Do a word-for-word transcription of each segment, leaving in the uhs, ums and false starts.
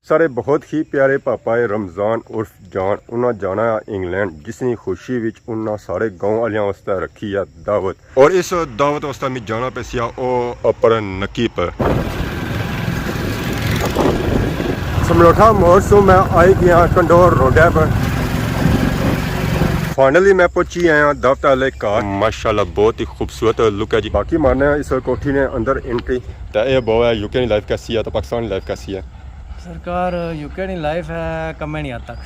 سارے بہت ہی پیارے پاپا ہے رمضان عرف جان، انہاں جانا ہے انگلینڈ، جس نی خوشی وچ انہاں سارے گاؤں والیاں واسطے رکھی ہے دعوت۔ اور اس دعوت واسطے میں جانا پیسیا او اپر نکی پر۔ سملوٹھا موڑ سوں میں آئی گیا کنڈور روڈے پر۔ فائنلی میں پہنچی آیا دعوت والے گھر۔ ماشاءاللہ بہت ہی خوبصورت لک ہے جی۔ باقی مارنے ہیں اس کوٹھی نے اندر انٹری۔ تے اے بہو ہے یو کے نی لائف کیسی ہے تے پاکستان نی لائف کیسی ہے؟ سرکار، یو کے نی لائف ہے کمے نی حد تک،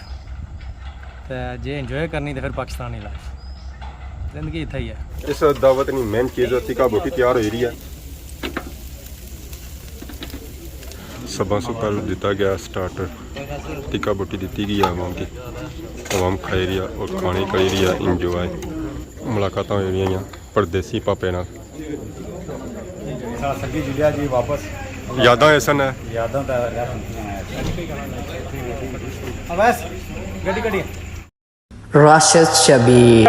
تے جے انجوائے کرنی تے پھر پاکستان نی لائف۔ زندگی اتھے ہی ہے۔ اس دعوت نی مین چیز تکا بوٹی تیار ہوئی رہی ہے۔ سباں سوں پہلے دتا گیا سٹارٹر، تکا بوٹی دتی گئی ہے عوام کی۔ عوام کھائی رہی ہے اور کھانے کری رہی ہے انجوائے۔ ملاقاتاں ہوئی رہی ہیں پردیسی پاپے نال۔ سا سگی جلیا جی واپس۔ یاداں ایسن ہے۔ یاداں تا اویس، گڈی گڈی۔ راشد شبیر۔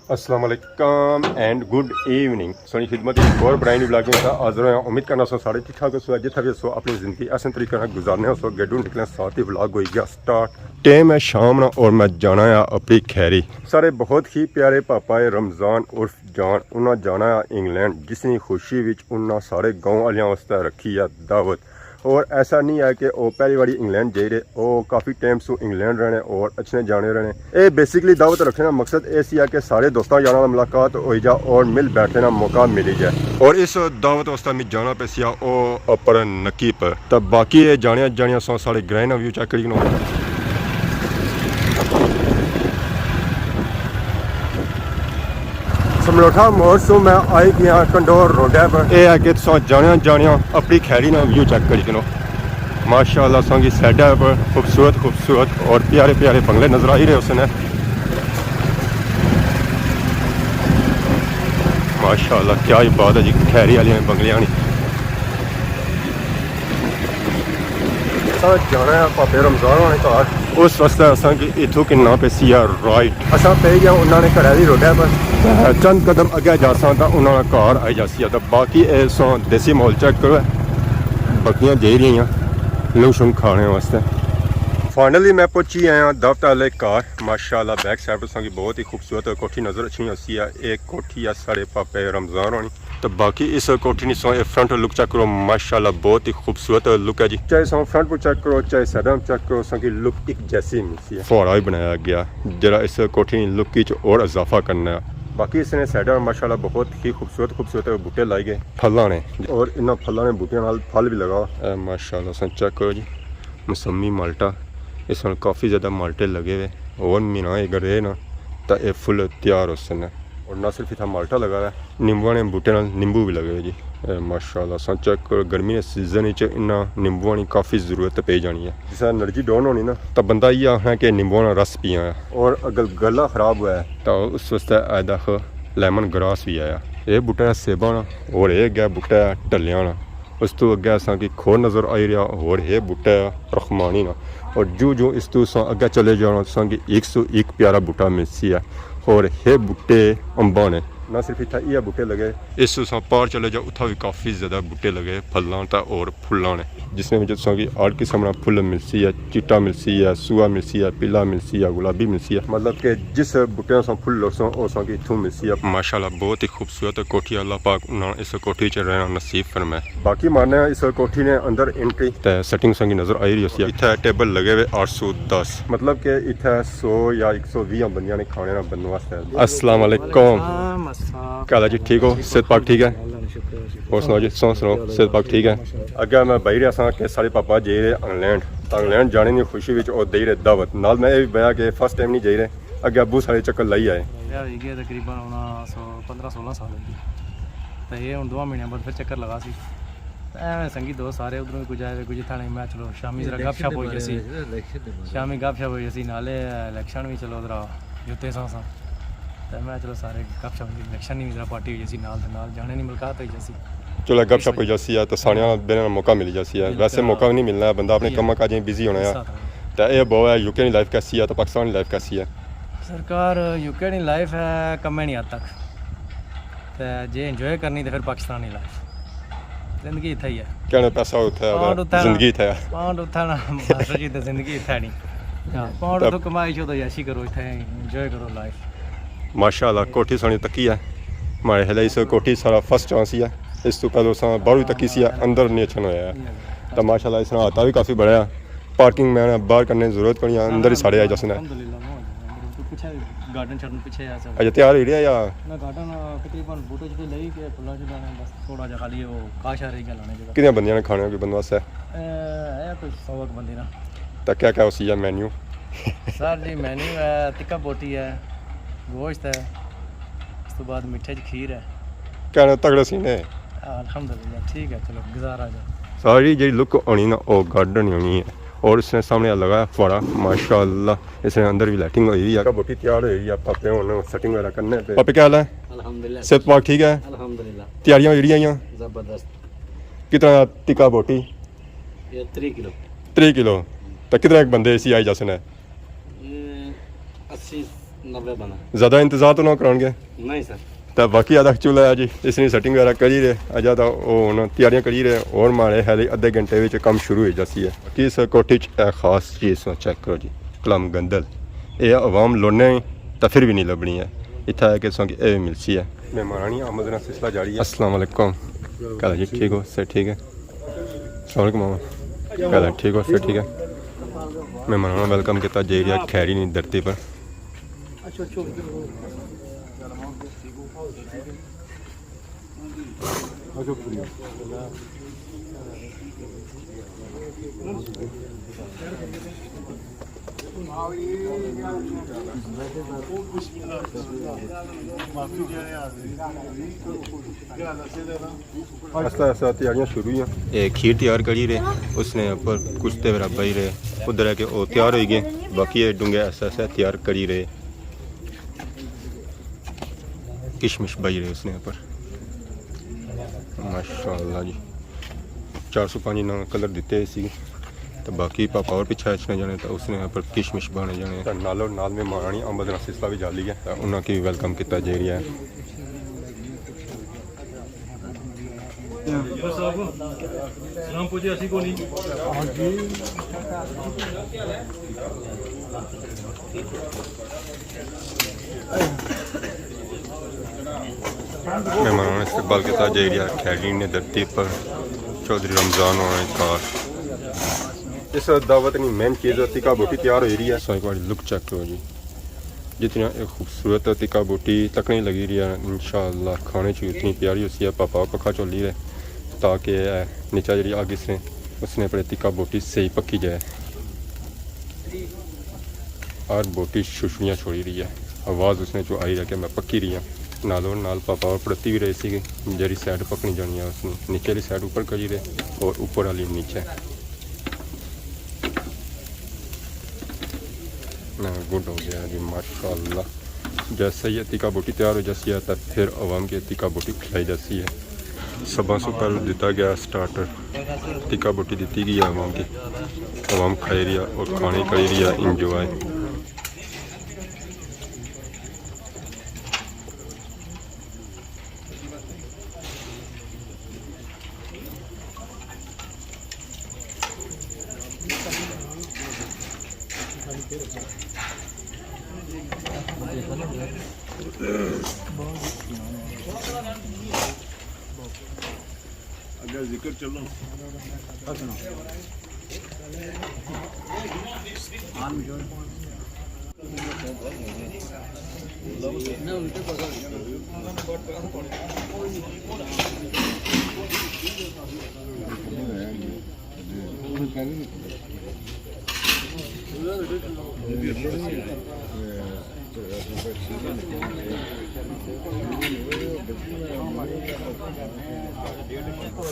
السلام علیکم اینڈ گڈ ایوننگ۔ سونی خدمت ایک اور برائنڈ ولاگ میں تھا حاضر ہویا۔ امید کرنا سو سارے ٹھیک ٹھاک ہو سو، جتھا بھی سو اپنی زندگی احسن طریقے نال گزارنے ہو سو۔ گیڈو نکلنے ساتھ ہی ولاگ ہوئی گیا سٹارٹ۔ ٹائم ہے شام نا اور میں جانا ہے اپنی کھیری۔ سارے بہت ہی پیارے پاپا ہے رمضان عرف جان، انہاں جانا ہے انگلینڈ، جس نی خوشی وچ انہاں سارے گاؤں والیاں واسطے رکھی ہے دعوت۔ اور ایسا نہیں ہے کہ او پہلی واری انگلینڈ جائی رہے، او کافی ٹائم سو انگلینڈ رہنے اور اچھنے جانے رہنے۔ اے بیسیکلی دعوت رکھنے کا مقصد اے سی ہے کہ سارے دوستاں یاراں نال ملاقات ہوئی جا اور مل بیٹھنے کا موقع ملی جائے۔ اور اس دعوت واسطے میں جانا پیسیا او اپر نکی پر۔ تے باقی اے جانیاں جانیاں سو سارے گرائیں نا ویو چیک کری کنو۔ سملوٹھا موڑ سوں میں آئی گیا کنڈور روڈے پر۔ اے ہے کہ تساں جانیاں جانیاں اپنی کھیری نا ویو چیک کری کنو۔ ماشاءاللہ سانگی سائیڈ پر خوبصورت خوبصورت اور پیارے پیارے بنگلے نظر آئی رہے ہوسن۔ ماشاءاللہ کیا ہی بات ہے جی، کھیری آلیاں بنگلیاں نی۔ اساں جانا ہے پاپے رمضان ہونے گھر۔ اس واسطے اساں کی اتھوں کننا پیسی ہے رائٹ۔ اساں پئی گیا انہاں نے گھرے دی روڈے پر۔ چند قدم اگے جاساں تاں انہاں نا گھر آئی جاسی ہے۔ تاں باقی اے سو دیسی ماحول چیک کرو، بکریاں جائی رہیاں لنگ شنگ کھانے واسطے۔ فائنلی میں پہنچی آیا دعوت والے گھر۔ ماشاءاللہ بیک سائیڈ پر سانگی بہت ہی خوبصورت کوٹھی نظر اچھنی ہوسی ہے۔ ایک کوٹھی ہے سارے پاپے رمضان ہونی۔ تے باقی اس کوٹھی نی سو اے فرنٹ لک چیک کرو، ماشاءاللہ بہت ہی خوبصورت لک ہے جی۔ چاہے سو فرنٹ پر چیک کرو، چاہے سائیڈاں پر چیک کرو، سانگی لک ایک جیسی ملسی ہے۔ فوارہ بھی بنایا گیا، جڑا اس کوٹھی نی لک وچ اور اضافہ کرنا ہے۔ باقی اس نے سائیڈاں ماشاءاللہ بہت ہی خوبصورت خوبصورت بوٹے لائے گئے پھلاں نے، اور انہاں پھلاں نے بوٹیاں نال پھل بھی لگا۔ اے ماشاءاللہ سن چیک کرو جی، موسمی مالٹا، اس نال کافی زیادہ مالٹے لگے ہوئے۔ اور مہینہ اگر رہے نا تاں اے فل تیار ہوسن۔ اور نہ صرف اتھا مالٹا لگا ہوا ہے، نیمبو نے بوٹے نال نیمبو بھی لگے ہوئے جی۔ اے ماشاءاللہ سن چیک کرو، گرمی نے سیزن وچ انہاں نیمبو نی کافی ضرورت پئی جانی ہے۔ جس طرح انرجی ڈاؤن ہونی نا، تاں بندہ یہ آخنا کہ نیمبو نا رس پیاں ہے۔ اور اگر گلا خراب ہوا ہے تاں اس واسطے اے دیکھ لیمن گراس بھی آیا۔ اے بوٹا ہے سیباں نا، اور اے گیا بوٹا ہے ٹلیاں نا۔ اس تو اگے اساں کی کھوڑ نظر آئی رہیا، اور ہے بوٹا ہے رخمانی نا۔ اور جو جو اس تو اساں اگے چلے جانا، اساں کی ایک سو ایک پیارا بوٹا ملسی ہے، اور ہے بوٹے امباں نے۔ نہ صرف اتھا یہ بوٹے لگے، اس تو اساں پار چلے جاؤ، اتھا بھی کافی زیادہ بوٹے لگے پھلاں تے اور پھلاں نے، جس میں وچ تساں کی ہر قسم نا پھل ملسی ہے، چٹا ملسی ہے، سوا ملسی ہے، پیلا ملسی ہے، گلابی ملسی ہے۔ مطلب کہ جس بوٹے اساں پھل لوڑساں، او اساں کی اتھوں ملسی ہے۔ ماشاءاللہ، بہت ہی خوبصورت کوٹھی، اللہ پاک انہاں اس کوٹھی چ رہنا نصیب فرمائے۔ باقی مارنے ہیں اس کوٹھی نے اندر انٹری۔ تے سیٹنگ اساں کی نظر آئی رہی ہوسی۔ اتھے ٹیبل لگے ہوئے آٹھ سو دس، مطلب کہ اتھے سو یا ایک سو ویہہ بندیاں نے کھانے نا بندوبست ہے۔ السلام علیکم۔ وعلیکم السلام۔ کیا حال ہے جی؟ ٹھیک ہو؟ صحت پاک ٹھیک ہے؟ اللہ کا شکر ہے، شکر ہے۔ اور سناؤ جی، سناؤ، سناؤ، صحت پاک ٹھیک ہے؟ اگے میں بائی رہیا ساں کہ سارے پاپا جائی رہے انگلینڈ، تاں انگلینڈ جانے نی خوشی وچ او دئی رہے دعوت۔ نال میں اے وی بایا کہ فرسٹ ٹائم نہیں جائی رہے، اگے ابو سارے چکر لائی آئے۔ اے ہوئی گئے تقریباً ہن سو، پندرہ سولہ سال ہوئی گئے۔ تے اے ہن دوواں مہینیاں بعد پھر چکر لگا سی۔ تے ایویں سنگی دوست سارے ادھروں وی کچھ آئے ہوئے، کچھ اتھاں نے، میں چلو شامی ذرا گپ شپ ہوئی جاسی۔ شامی گپ شپ ہوئی جاسی، نالے الیکشن وی چلو ذرا جتے ساں ساں۔ تے میں چلو سارے گپ شپ، الیکشن نی وی ذرا پارٹی ہوئی جاسی، نال تے نال جانے نی ملاقات ہوئی جاسی۔ چلو گپ شپ ہوئی جاسی ہے تے ساریاں نال بہنے نا موقع ملی جاسی ہے۔ ویسے موقع وی نہیں ملنا ہے، بندہ اپنے کماں کاجیں بزی ہونا ہے۔ تے اے بہو ہے، یو کے نی لائف کیسی ہے تے پاکستان نی لائف کیسی ہے؟ سرکار، یو کے نی لائف ہے کمے نی حد تک، تے جے انجوائے کرنی تے پھر پاکستان نی لائف۔ زندگی اتھے ہی ہے۔ کہنے پیسہ اتھے ہے، پاؤنڈ اتھے نا، زندگی اتھے ہے۔ پاؤنڈ اتھے نا، ماسٹر جی، تے زندگی اتھے نہیں۔ ہاں، پاؤنڈ تے اتھوں کمائی چھوڑو، عیاشی کرو، اتھے انجوائے کرو لائف۔ ماشاءاللہ، کوٹھی سوہنی تکی ہے۔ ماڑے خیال اچ کوٹھی ساڑا فرسٹ چانس ہی ہے۔ اس تو پہلے اساں باہروں ہی تکی سی، اندر نہیں اچھن ہویا ہے۔ تے ماشاءاللہ اس نے احاطہ بھی کافی بڑا ہے۔ پارکنگ میں باہر کرنے ضرورت کوئی نہیں، اندر ہی سارے آئی جاسنے۔ الحمدللہ، پچھے گارڈن شارڈن پچھے ہے سب۔ اچھا، تیار ہوئی رہیا یا؟ نہ، گارڈن تقریباً بوٹے شوٹے لئی کے پھلاں شلاں نے، بس تھوڑا جہا خالی وہ کاشا رہی گیا لانے جیہڑا۔ کتنے بندیاں نے کھانے ہو بندوبست ہے؟ اے، ہے کوئی سو ایک بندے نا۔ تے کیا کیا ہوسی ہے مینیو؟ سر جی، مینیو ہے، تکا بوٹی ہے، گوشت ہے، اس تو بعد میٹھے چ کھیر ہے۔ کہنے تگڑے سین ہے۔ الحمدللہ، ٹھیک ہے، چلو گزارا جائے۔ ساری جی لک ہونی نا، او گارڈن ہی ہونی ہے۔ اور اس نے سامنے لگا ہے فواڑا، ماشاءاللہ، اس نے اندر بھی لائٹنگ ہوئی ہوئی ہے۔ بوٹی تیار ہوئی ہوئی ہے، پاپے ہن سیٹنگ وغیرہ کرنے پہ۔ پاپے کیا حال ہے؟ الحمدللہ۔ صحت پاک ٹھیک ہے؟ الحمدللہ۔ تیاریاں ہوئی رہیاں؟ زبردست۔ کتنا تکا بوٹی؟ یہ تری کلو۔ تری کلو۔ تو کتنے ایک بندے اسی آئی جاسنے؟ یہ اسی نبے بندے۔ زیادہ انتظار تو نہ کران گے؟ نہیں سر۔ تو باقی آدھا چولہا ہے جی، اس نے سیٹنگ وغیرہ کری رہے، اجا تو وہ ہن تیاریاں کری رہے، اور ماڑے خیال ادھے گھنٹے وچ کم شروع ہوئی جاسی ہے۔ باقی اس کوٹھی چ اے خاص چیز سو چیک کرو جی، کلم گندل۔ اے عوام لوڑنے ہی تو پھر بھی نہیں لبنی ہے۔ اتھا ہے کہ سو اے بھی ملسی ہے۔ مہمانانی آمد نا سلسلہ جاری ہے۔ السلام علیکم۔ کیا حال ہے جی؟ ٹھیک ہو؟ صحت ٹھیک ہے؟ السلام علیکم ماما۔ کیا حال ہے؟ ٹھیک ہو؟ صحت ٹھیک ہے؟ مہماناں نا ویلکم کیتا جائی رہیا کھیری نی دھرتی پر۔ آہستہ آہستہ تیاریاں شروع ہوئی ہیں۔ اے کھیر تیار کری رہے، اس نے اوپر کشتے وغیرہ بائی رہے، ادھر ہے کہ او تیار ہوئی گئے، باقی اے ڈونگے آہستہ آہستہ تیار کری رہے۔ کشمش بائی رہے اس نے اوپر۔ ماشاءاللہ جی، چار سو پنج نا کلر دتے سی، تو باقی پاپا اور پچھا اچھنے جانے، تو اس نے اوپر کشمش بانے جانے۔ تو نالو نال مہمانانی آمد نا سلسلہ بھی جاری ہے، تو انہاں کی ویلکم کیتا جائی رہیا ہے۔ سلام پوچھے اسی کو نہیں۔ مہمانوں نے استقبال کیتا جائی رہیا کھیری نے دھرتی پر چوہدری رمضان ہونا کار۔ اس دعوت نی مین چیز تکا بوٹی تیار ہوئی رہی ہے۔ سو ایک بار لک چیک کرو جی، جتنی ایک خوبصورت تکا بوٹی تکنے لگی رہی ہے، انشاءاللہ کھانے چ اتنی پیاری ہوسی ہے۔ پاپا پکھا چلی رہے تاکہ اے نیچا جڑی اگ اس نے، اس نے اپنے تکا بوٹی صحیح پکی جائے۔ ہر بوٹی ششڑیاں چھوڑی رہی ہے، آواز اس نے چو آئی رہی ہے کہ میں پکی رہی ہاں۔ نالو نال پاپا اور پڑتی بھی رہی سی کہ جڑی سائیڈ پکنی جانی ہے اس نے، نیچے والی سائیڈ اوپر کری رہے اور اوپر والی نیچے۔ میں گڈ ہو گیا جی، ماشاءاللہ۔ جیسے ہی تکا بوٹی تیار ہو جاسی ہے، تو پھر عوام کی تکا بوٹی کھلائی جاسی ہے۔ سباں سو پہلے دیتا گیا سٹارٹر، تکا بوٹی دیتی گئی ہے عوام کی۔ عوام کھائی رہی ہے اور کھانے کری رہی ہے انجوائے۔ اگے ذکر چلو۔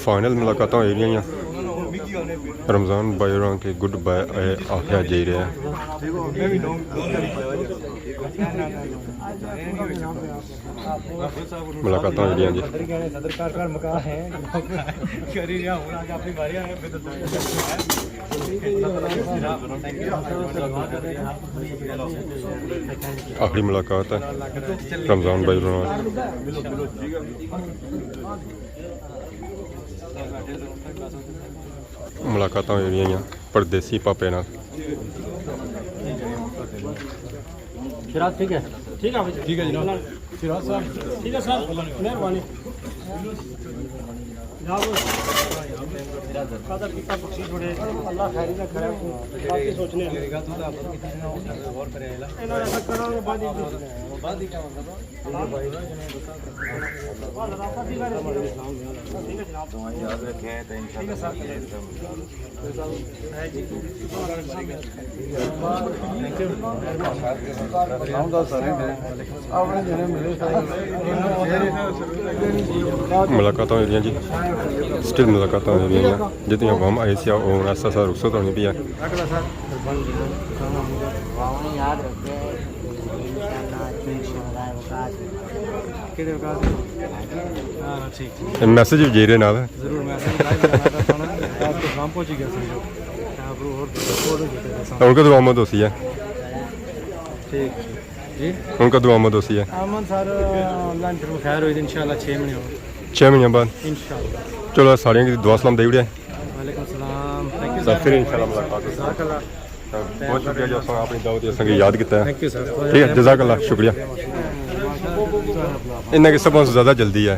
فائنل ملاقاتاں ہوئی رہیاں۔ رمضان بھائی ہوراں کے گڈ بائے آخیا جائی رہیا ہے۔ ملاقاتاں ہوئی رہیاں جی۔ آخری ملاقات ہے رمضان بھائی ہوراں نال۔ ملاقاتاں ہوئی رہیاں پردیسی پاپے نال۔ شراز ٹھیک ہے؟ ٹھیک ہے بھائی۔ ٹھیک ہے جناب۔ شراز صاحب۔ ٹھیک ہے سر، مہربانی۔ جناب، کھادا پیتا بخشی چھوڑے، اللہ خیری نہ کرے، باقی سوچنے ہیں۔ انہاں نے ایسا کرنا، بعد ہی یاد رکھیں تو انشاءاللہ ملاقاتاں ہوئی رہیاں جی، سٹل ملاقاتاں ہوئی رہیاں۔ جتنی عوام آئی سی، او ہن ایسا سا رخصت ہونی پئی ہے۔ کہڑے وقت؟ ہاں، ٹھیک، ٹھیک۔ میسج بھی جائی رہے نال۔ ضرور، میسج لائیو جانا تھا نا۔ آپ کو کام پہنچ گیا سمجھو۔ آپ کو اور اور دیتے تھے سامنے۔ ہن کدوں آمد ہوسی ہے؟ ٹھیک، ٹھیک۔ جی؟ ہن کدوں آمد ہوسی ہے؟ آمد سر، اللہ نے پھر خیر ہوئی تو انشاءاللہ چھ مہینے ہو۔ چھ مہینے بعد؟ انشاءاللہ۔ چلو، ساریاں کی دعا سلام دے اڑیا۔ وعلیکم السلام۔ تھینک یو سر۔ پھر انشاءاللہ ملاقات ہوسی۔ جزاک اللہ۔ بہت شکریہ جو اساں اپنی دعوت اساں کی یاد کیتا ہے۔ تھینک یو سر۔ ٹھیک ہے، جزاک اللہ، شکریہ۔ انہاں کی سب سے زیادہ جلدی ہے۔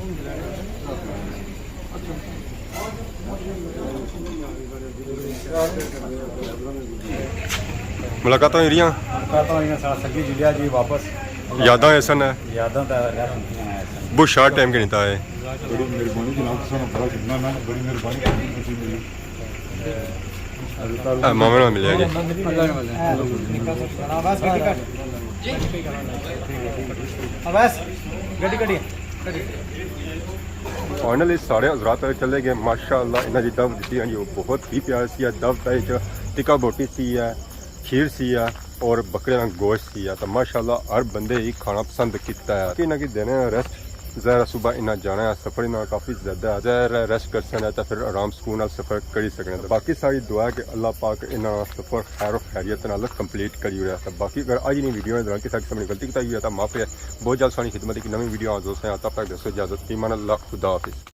ملاقاتاں ہوئی رہیاں۔ ملاقاتاں ہوئی رہیاں، ساتھ سنگی جلیا جی واپس۔ یاداں ایسن ہے۔ یاداں تے رہسن۔ بہت شارٹ ٹائم کے نہیں تھا ہے۔ بڑی مہربانی جناب، تساں نا بڑا شکریہ، میں بڑی مہربانی۔ اے مامے نال ملیا جی۔ اویس، گڈی گڈی۔ فائنلی سارے حضرات چلے گئے، ماشاءاللہ انہاں جی دعوت دیتی ہاں جی، وہ بہت ہی پیار سی ہے۔ دعوت وچ ٹکا بوٹی سی ہے، کھیر سی ہے اور بکرے نا گوشت سی ہے۔ تو ماشاءاللہ ہر بندے ہی کھانا پسند کیتا ہے۔ کہ انہاں کی دینے ریسٹ، ظاہر ہے صبح انہاں جانا ہے، سفر انہاں کافی زیادہ ہے، ظاہر ہے ریسٹ کرسن ہے تو پھر آرام سکون نال سفر کری سکنے۔ باقی ساری دعا ہے کہ اللہ پاک انہاں سفر خیر و خیریت نال کمپلیٹ کری رہیا۔ تو باقی اگر اج نی ویڈیو نے دوران کسے قسم نی غلطی کتائی ہوئی ہے تو معافی ہے۔ بہت جلد سانی خدمت ایک نویں ویڈیو حاضر ہوسے۔ تب تک دوستو اجازت، فی امان اللہ، خدا حافظ۔